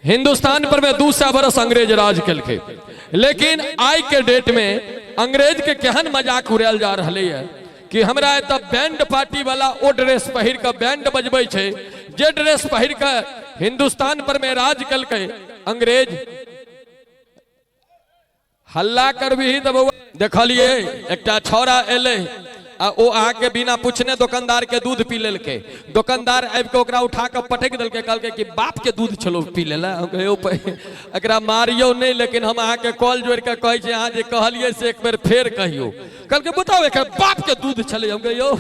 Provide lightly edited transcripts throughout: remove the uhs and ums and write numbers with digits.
हिंदुस्तान पर में 200 बरस अंग्रेज राज केलकै, लेकिन आइ के डेट में अंग्रेज के केहन मजाक उड़ायल जा रहलै है कि हमरा एतऽ बैंड पार्टी वाला ओ ड्रेस पहिर कऽ बैंड बजबै छै, जे ड्रेस पहिर कऽ हिंदुस्तान पर में राज केलकै अंग्रेज। हल्ला करबही तऽ बौआ। देखलियै, एकटा छौड़ा एलै आ ओ अहाँके बिना पूछने दोकानदार के दूध पी लेलकै। दोकानदार आबि कऽ ओकरा उठा कऽ पटकि देलकै, कहलकै कि बाप के दूध छलो पी लेला। हम कहियो एकरा मारियौ नहि, लेकिन हम अहाँके कॉल जोड़ि कऽ कहै छी, अहाँ जे कहलियै से एक बेर फेर कहियौ। कहलकै बताउ, एकर बाप के दूध छलै। हम कहियौ,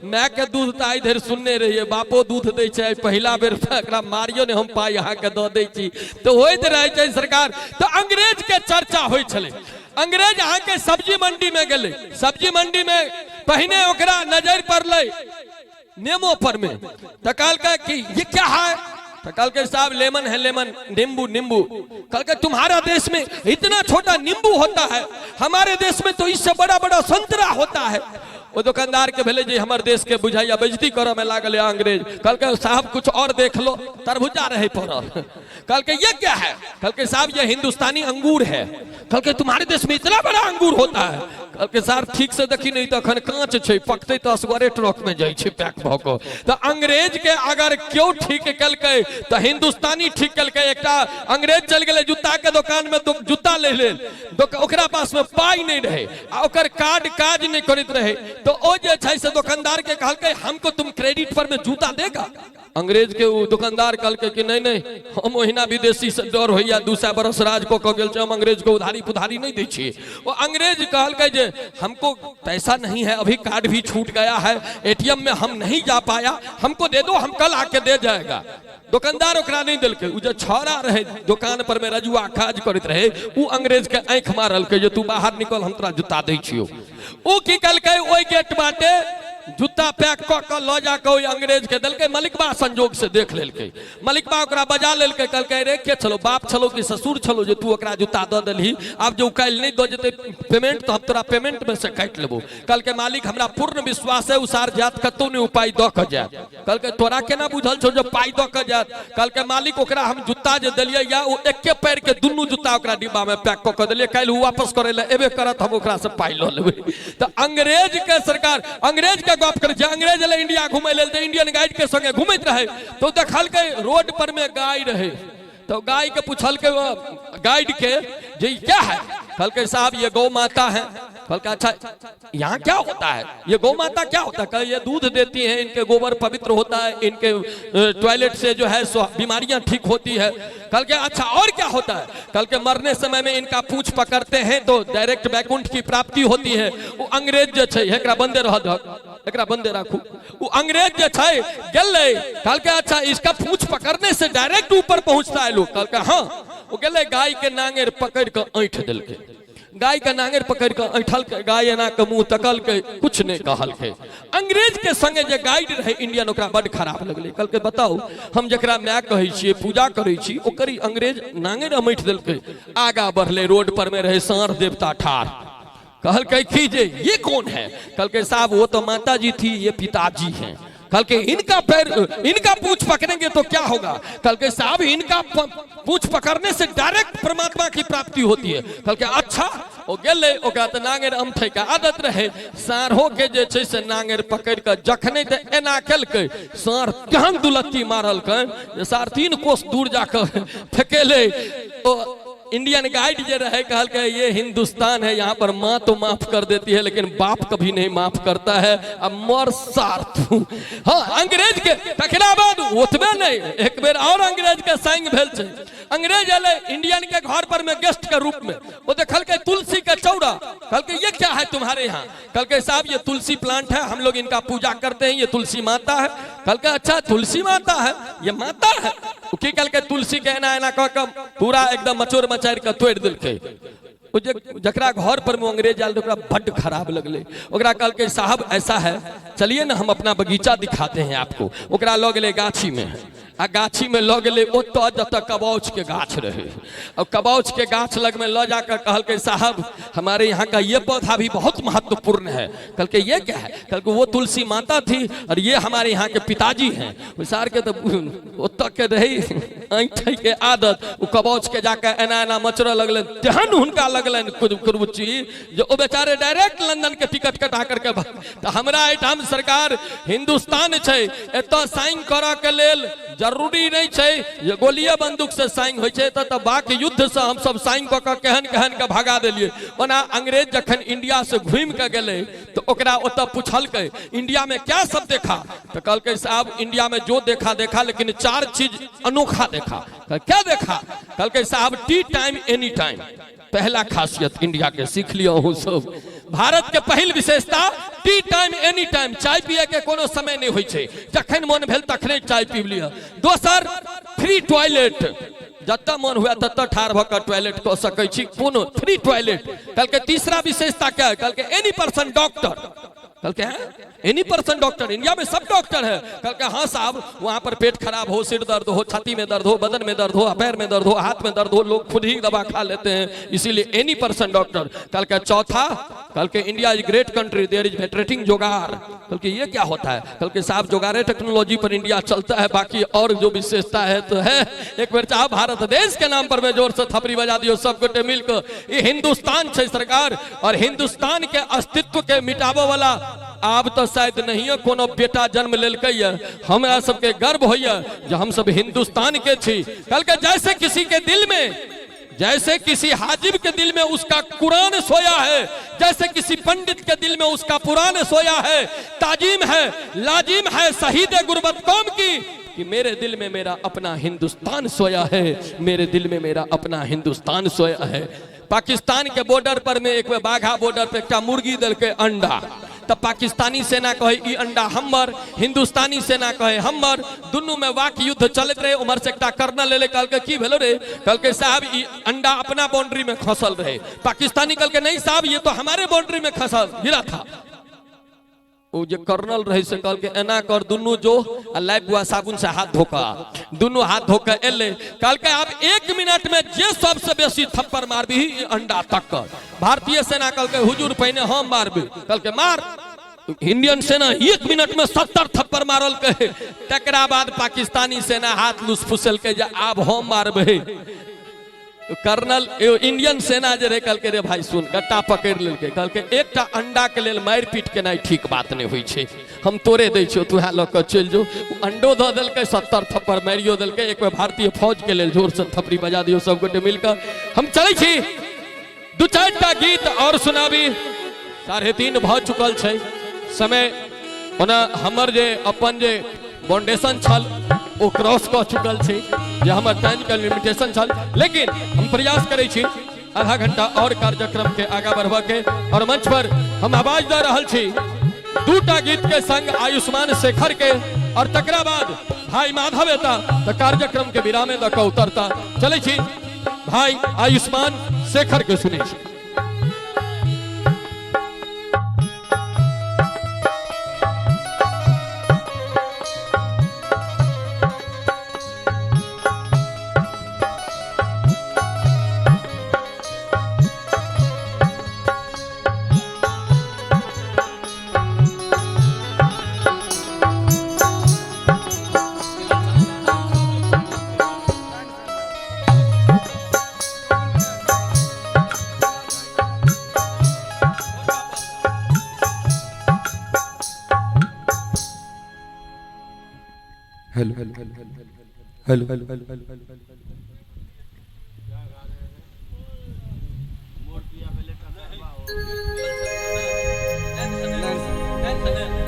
माय के दूध तऽ आइ धरि सुनने रहियै, बापो दूध दै छै आइ पहिला बेर, एकरा मारियौ नहि, हम पाइ अहाँके दऽ दै छी। तऽ होइत रहै छै सरकार। तऽ अंग्रेज के चर्चा होइ छलै। अंग्रेज अहाँके सब्जी मंडी में गेलै। सब्जी मंडी में पहिने ओकरा नजर पड़लै नेमो पर में, तऽ कहलकै कि ये क्या है? तऽ कहलकै, साहब, लेमन है, लेमन, नींबू नींबू। कहलकै, तुम्हारा देश में इतना छोटा नींबू होता है? हमारे देश में तो इससे बड़ा बड़ा संतरा होता है। ओ दुकानदार के भेलै जे हमर देश के बुझाइया बेइज्जती करऽ में लागल है अंग्रेज। कहलकै, साहब, कुछ और देख लो। तरबूजा रहे पड़ल। कहलकै, ये क्या है? कहलकै, साहब, ये हिंदुस्तानी अंगूर है। कहलकै, तुम्हारे देश में इतना बड़ा अंगूर होता है? कहलकै, सर, ठीक से देखी नहीं तऽ अखन कांच छै, पकतै तऽ असगरे ट्रक में जाइ छै पैक भऽ कऽ। तऽ अंग्रेज के अगर केओ ठीक केलकै तऽ हिंदुस्तानी ठीक केलकै। एकटा अंग्रेज चलि गेलै जूता के दोकान में जूता लै लेल। ओकरा पास में पाइ नहि रहै आ ओकर कार्ड काज नहि करैत रहै। तऽ ओ जे छै से दोकानदार के कहलकै, हमको तुम क्रेडिट पर में जूता देगा? अंग्रेज के ओ दुकानदार कहलकै कि नहीं नहीं, हम ओहिना विदेशी से डर होइया, 200 बरस राज कऽ कऽ गेल छै, हम अंग्रेज के उधारी पुधारी नहीं दै छियै। ओ अंग्रेज कहलकै जे हमको पैसा नहीं है अभी, कार्ड भी छूट गया है, एटीएम में हम नहीं जा पाया, हमको दे दो, हम कल आके दे जाएगा। दुकानदार ओकरा नहीं देलकै। उ जे छौड़ा रहे दुकान पर में रजुआ काज करैत रहे, उ अंग्रेज के आँखि मारलकै जे तू बाहर निकल, हम तोरा जूता दै छियौ। उ की केलकै? ओहि गेट बाटे जूता पैक कऽ कऽ लऽ जा कऽ ओहि अंग्रेज के देलकै। मलिकबा संजोग से देख लेलकै। मलिकबा ओकरा बजा लेलकै। कहलकै, रे, के छलो? बाप छलो कि ससुर छलो जे तू ओकरा जूता दऽ देलही? आब जे ओ काल्हि नहि दऽ जेतै पेमेंट तऽ हम तोरा पेमेंट में से काटि लेबो। कहलकै, मालिक, हमरा पूर्ण विश्वास है, ओ सार जात कतौ नहि, ओ पाइ दऽ कऽ जायत। कहलकै, तोरा केना बुझल छौ जे पाइ दऽ कऽ जायत? कहलकै, मालिक, ओकरा हम जूता जे देलियै या ओ एके पैर के दुनू जूता ओकरा डिब्बा में पैक कऽ कऽ देलियै। काल्हि ओ वापस करै लए एबे करत, हम ओकरा से पाइ लऽ लेबै। तऽ अंग्रेज के सरकार, अंग्रेज के गप करै छै। अंग्रेज एलै इंडिया घुमै लेल तऽ इंडियन गाइड के संगे घुमैत रहै, तऽ देखलकै रोड पर में गाय रहै। तो गाय के पूछलकै गाइड के जे ई क्या है? कहलकै, साहब, ये गौ माता है। कहलकै, अच्छा, यहाँ क्या होता है? ये गौ माता क्या होता है? कहे, ये दूध देती है, इनके गोबर पवित्र होता है, इनके टॉयलेट से जो है सो बीमारियां ठीक होती है। कहलकै, अच्छा, और क्या होता है? कहलकै, मरने समय में इनका पूंछ पकड़ते हैं तो डायरेक्ट वैकुंठ की प्राप्ति होती है। वो अंग्रेज जे छै, एकरा बंदे रह दहक, एकरा बंदे राखू। वो अंग्रेज जे छै गेलै, कहलकै, अच्छा, इसका पूंछ पकड़ने से डायरेक्ट ऊपर पहुंचता है लोग? कहलकै, हाँ। वो गेलै, गाय के नांगेर पकड़ के ऐंठ देलकै। गाय के नांगेर पकड़ के ऐंठलकै, गाय एना के मुंह तकलकै, कुछ नहीं कहलकै। अंग्रेज के संगे जे गाइड रहे इंडियन, ओकरा बड खराब लगलै। कहलकै, बताउ, हम जकरा माय कहै छियै, पूजा करै छी, ओकर ई अंग्रेज नांगेर अमैठ देलकै। आगा बढ़लै, रोड पर में रहे साँढ़ देवता ठाढ़। कहलकै कि जे ये कौन है? कहलकै, साहब, वो तो माता जी थी, ये पिताजी हैं। कहलकै, इनका पैर, इनका पूंछ पकड़ेंगे तो क्या होगा? कहलकै, साहब, इनका पूंछ पकड़ने से डायरेक्ट परमात्मा की प्राप्ति होती है। कहलकै, अच्छा। ओ गेलै, ओकरा तऽ नांगेर अमठै के आदत रहे। साँढ़ो के जे छै से नांगेर पकड़ कऽ जखने तऽ एना केलकै, साँढ़ केहन दुलत्ती मारलकै जे साँढ़ 3 कोस दूर जाकऽ फेकेलै। ओ इंडियन गाइड जे रहे, कहलकै, ये हिंदुस्तान है, यहाँ पर माँ तो माफ कर देती है लेकिन बाप कभी नहीं माफ करता है, अब मर सार तू। हाँ, अंग्रेज के तकरा बाद ओतबे नहीं, एक बेर और अंग्रेज के संग भेल छै। अंग्रेज एलै इंडियन के घर पर में गेस्ट के रूप में। वो देखलकै तुलसी के चौरा। कहलकै, ये क्या है तुम्हारे यहाँ? कहलकै, साहब, ये तुलसी प्लांट है, हम लोग इनका पूजा करते हैं, ये तुलसी माता है। कहलकै, अच्छा, तुलसी माता है, ये माता है। ओ की कहलकै? तुलसी के एना एना कऽ कऽ पूरा एकदम मचोर मचारि कऽ तोड़ि देलकै। ओ जे जकरा घर पर में अंग्रेज आयल, ओकरा बड्ड खराब लगलै। ओकरा कहलकै, साहब, ऐसा है, चलिए ना, हम अपना बगीचा दिखाते हैं आपको। ओकरा लऽ गेलै गाछी में। आ गाछी में लऽ गेलै ओतऽ जतऽ कबौच के गाछ रहे। और कबौच के गाछ लग में लऽ जाकर कहलकै, साहब हमारे यहाँ का ये पौधा भी बहुत महत्वपूर्ण है। कहलकै ये क्या है? कहलकै वो तुलसी माता थी और ये हमारे यहाँ के पिताजी हैं। सार के तो ओतऽ के रही ऐठै के आदत, ओ कबौच के जाके एना एना मचरऽ लगलनि, तेहन हुनका लगलनि कुरुची जे ओ बेचारे डायरेक्ट लंदन के टिकट कटा करके। तऽ हमरा एहिठाम सरकार हिंदुस्तान छै, एतऽ साइन करऽ के लेल जरूरी नहि छै जे गोलिये बंदूक से साइन होइ छै। एतऽ तऽ वाक युद्ध से हमसब साइन कऽ कऽ केहन केहन के भगा देलियै। ओना अंग्रेज जखन इंडिया से घूमि कऽ गेलै तऽ ओकरा ओतऽ पुछलकै इंडिया में क्या सब देखा, तऽ कहलकै साहब इंडिया में जो देखा देखा, लेकिन 4 चीज अनोखा देखा। क्या देखा? कहलकै साहब टी टाइम एनी टाइम, पहला खासियत इंडिया के सीख लियो अहूँ सब। भारत के पहिल विशेषता टी टाइम एनी टाइम, चाय पिए के कोनो समय नहीं होइ छै, जखन मन भेल तखने चाय पीब लिअ। दोसर फ्री टॉयलेट, जतऽ मन हुए ततऽ ठाढ़ भऽ कऽ टॉयलेट कऽ सकै छी, कोनो फ्री टॉयलेट। कहलकै तीसरा विशेषता क्या है? कहलकै एनी पर्सन डॉक्टर। कहलकै हैं एनी पर्सन डॉक्टर, इंडिया में सब डॉक्टर है। कहलकै हाँ साहब, वहां पर पेट खराब हो, सिर दर्द हो, छाती में दर्द हो, बदन में दर्द हो, पैर में दर्द हो, हाथ में दर्द हो, लोग खुद ही दवा खा लेते हैं, इसीलिए एनी पर्सन डॉक्टर। कहलकै चौथा, कहलकै India is great country, there is veteran जुगाड़। कहलकै ये क्या होता है? कहलकै साहब जुगाड़े टेक्नोलॉजी पर इंडिया चलता है, बाकी और जो विशेषता है तो है। एक बेर चाह भारत देश के नाम पर में जोर से थपड़ी बजा दियो सब गोटे मिलकर। ये हिंदुस्तान छै सरकार, और हिंदुस्तान के अस्तित्व के मिटाबो वाला आब तो शायद नहीं कोनो बेटा जन्म लेलकै। हमरा सबके गर्व होइए जे हम सब हिंदुस्तान के छी। कहलकै जैसे किसी के दिल में, जैसे किसी हाजिब के दिल में उसका कुरान सोया है, जैसे किसी पंडित के दिल में उसका पुरान सोया है, ताजीम है लाजिम है शहीद गुर्बत कौम की, कि मेरे दिल में मेरा अपना हिंदुस्तान सोया है, मेरे दिल में मेरा अपना हिंदुस्तान सोया है। पाकिस्तान के बॉर्डर पर में एक बाघा बॉर्डर पर एकटा मुर्गी देलकै अंडा, तब पाकिस्तानी सेना कहे ई अंडा हमर, हिंदुस्तानी सेना कहे हमर, दुनू में वाक युद्ध चलत रहे। उम्हर से एकटा कर्नल एलै, कहलकै की भेलो रे? कहलकै साहब ई अंडा अपना बाउंड्री में खसल रहे। पाकिस्तानी कहलकै नहीं साहब ये तो हमारे बाउंड्री में खसल गिरा था। ओ जे कर्नल रहे से कहलकै एना कर दुनू जो आ लाइफ बुआ साबुन से हाथ धोका, दुनू हाथ धोके एलै। कहलकै आब 1 मिनट में जे सबसे बेसी थप्पड़ मारबी ई अंडा तक। भारतीय सेना कहलकै हुजूर पहिने हम मारबी। कहलकै मार। इंडियन सेना 1 मिनट में 70 थप्पड़ मारल कहे। तकरा बाद पाकिस्तानी सेना हाथ लुस फुसलकै जे आब हम मारबै। कर्नल इंडियन सेना जे रहे कहलकै रे भाई सुन, गट्टा पकड़ि लेलकै। कहलकै एकटा अंडा के लेल मारि पीट केनाइ ठीक बात नहि होइ छै, हम तोरे दै छियौ, तू लऽ कऽ चलि जो। अंडो दऽ देलकै, 70 थप्पड़ मारियो देलकै। एक बेर भारतीय फौज के लेल जोर से थपड़ी बजा दियौ सब गोटे मिलकऽ। हम चलै छी, 2-4 टा गीत और सुनाबी। 3:30 भऽ चुकल छै समय। ओना हमर जे अपन जे फाउंडेशन छल ओ क्रॉस कऽ चुकल छै, जे हमर टाइम के लिमिटेशन छल, लेकिन हम प्रयास करै छी आधा घंटा और कार्यक्रम के आगा बढ़बऽ के। और मंच पर हम आवाज दऽ रहल छी 2टा गीत के संग आयुष्मान शेखर के, और तकरा बाद भाई माधव एता तऽ कार्यक्रम के विरामे दऽ कऽ उतरता। चलै छी भाई आयुष्मान शेखर के सुनै छी। Hello hello hello.